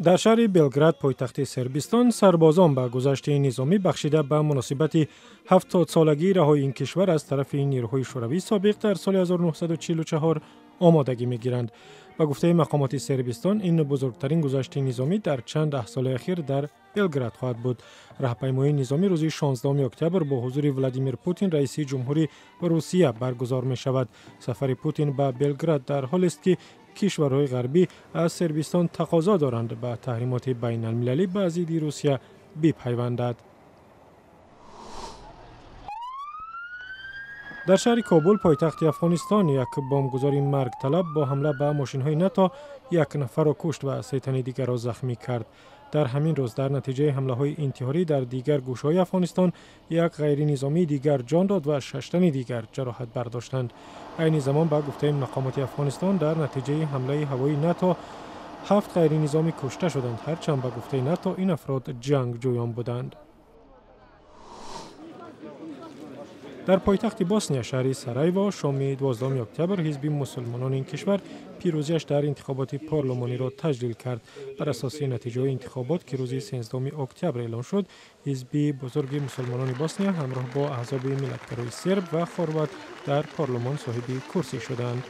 Дар шаҳри Белград, пойтахти Сербистон, сарбозон ба гузашти низомӣ бахшида ба муносибати 70-солагии раҳои ин кишвар аз тарафи нерӯҳои шӯравии собиқ дар соли 1944 омодагӣ мегиранд. Ба гуфтаи мақомоти Сербистон, ин бузургтарин гузашти низомӣ дар чанд даҳсолаи ахир дар Белград хоҳад буд. Раҳпаймоии низомӣ рӯзи 16 октябр бо ҳузури Владимир Путин, раиси ҷумҳури Русия, баргузор мешавад. Сафари Путин ба Белград дар ҳолест, ки кишварҳои ғарбӣ аз Сербистон тақозо доранд ба таҳримоти байналмилалӣ ба зидди Русия бипайвандад. Дар шаҳри Кобул, пойтахти Афғонистон, як бомбгузори маргталаб бо ҳамла ба мошинҳои НАТО як нафарро кушт ва се тани дигарро захмӣ кард. Дар ҳамин рӯз дар натиҷаи ҳамлаҳои интиҳорӣ дар дигар гӯшаҳои Афғонистон як ғайринизомии дигар ҷон дод ва 6 тани дигар ҷароҳат бардоштанд. Айни замон, ба гуфтаи мақомоти Афғонистон, дар натиҷаи ҳамлаи ҳавоии НАТО 7 ғайринизомӣ кушта шуданд, ҳарчанд ба гуфтаи НАТО ин афрод ҷангҷӯён буданд. Дар пойтахти Босния, шаҳри Сараево, шоми 12 октябр ҳизби мусулмонони ин кишвар пирӯзиаш дар интихоботи парлумониро таҷлил кард. Бар асоси натиҷаҳои интихобот, ки рӯзи 13 октябр эълон шуд, ҳизби бузурги мусулмонони Босния ҳамроҳ бо аҳзоби миллатгарои серб ва хорват дар парлумон соҳиби курсӣ шуданд.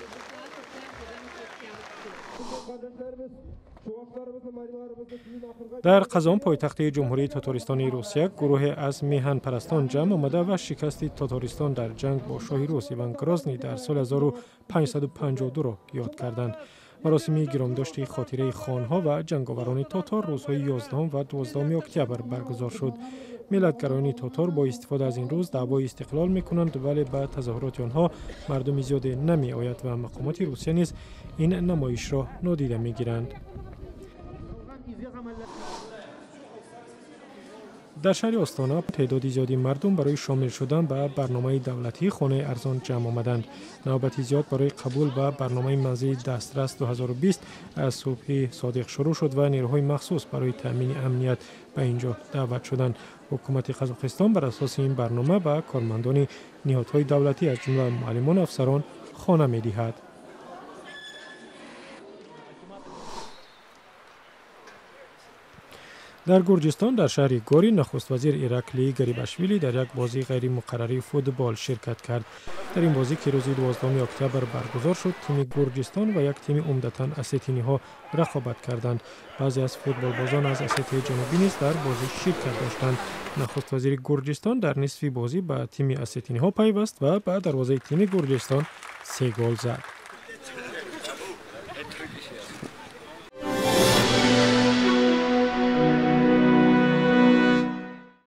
Дар Қазон, пойтахти Ҷумҳурии Тотористони Русия, гурӯҳе аз меҳанпарастон ҷамъ омада ва шикасти Тотористон дар ҷанг бо шоҳи рус Иван Грозний дар соли 1552-ро ёд карданд. Маросими гиромдошти хотираи хонҳо ва ҷанговарони тотор рӯзҳои 11 ва 12 октябр баргузор шуд. Миллатгароёни тотор бо истифода аз ин рӯз даъвои истиқлол мекунанд, вале ба тазоҳуроти онҳо мардуми зиёде намеояд ва мақомоти Русия низ ин намоишро нодида мегиранд. Дар шаҳри Остона теъдоди зиёди мардум барои шомил шудан ба барномаи давлатии хонаи арзон ҷамъ омаданд. Навбати зиёд барои қабул ба барномаи манзили дастрас 2020 аз субҳи содиқ шурӯъ шуд ва нерӯҳои махсус барои таъмини амният ба ин ҷо даъват шуданд. Ҳукумати Қазоқистон бар асоси ин барнома ба кормандони ниҳодҳои давлатӣ, аз ҷумла муаллимону афсарон, хона медиҳад. Дар Гурҷистон, дар шаҳри Гори, нахуствазир Ираклий Гарибашвили дар як бозии ғайримуқаррарии футбол ширкат кард. Дар ин бозӣ, ки рӯзи 12 октябр баргузор шуд, тими Гурҷистон ва як тими умдатан осетиниҳо рақобат карданд. Баъзе аз футболбозон аз Осетияи Ҷанубӣ низ дар бозӣ ширкат доштанд. Нахуствазири Гурҷистон дар нисфи бозӣ ба тими осетиниҳо пайваст ва ба дарвозаи тими Гурҷистон 3 гол зад.